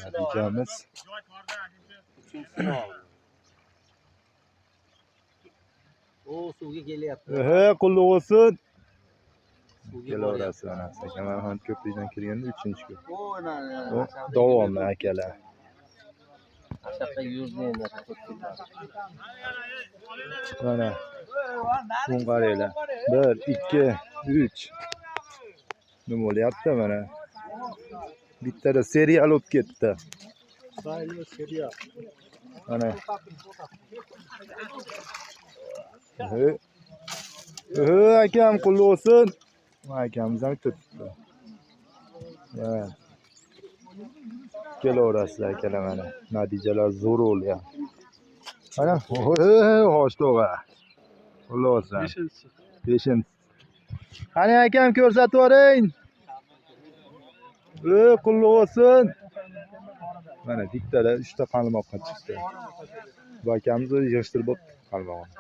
Natijamiz. Uchinchisini oldi. O suvga kelyapti. Ehe, qulluq bo'lsin. Suvga Kelaverasiz mana. Samarqand ko'prikdan kirganda 3-ko'prik. O, O, Davomli akalar. Ashaqqa yurdi endi. Mana. Buni qaranglar. 1 2 3. Nima bo'lyapti mana? Bittada serial bo'lib ketdi. Mana. Ehe. Ehe, akam qulluq bo'lsin. Mana akamiz ham bitta tutdi. Mana. Kelaverasizlar akalar mana. Natijalar zo'r bo'lyapti. Mana, xo'sh tog'a. Qulluq bo'lsin. Beshinchisi. Beshinchisi. Qani akam ko'rsatib yuboring. Qulluq bo'lsin. Mana bittada 3 ta qalmoqqa chiqdi. Bu akamiz o'zi yig'ishtirib bo'pti qalmog'ini.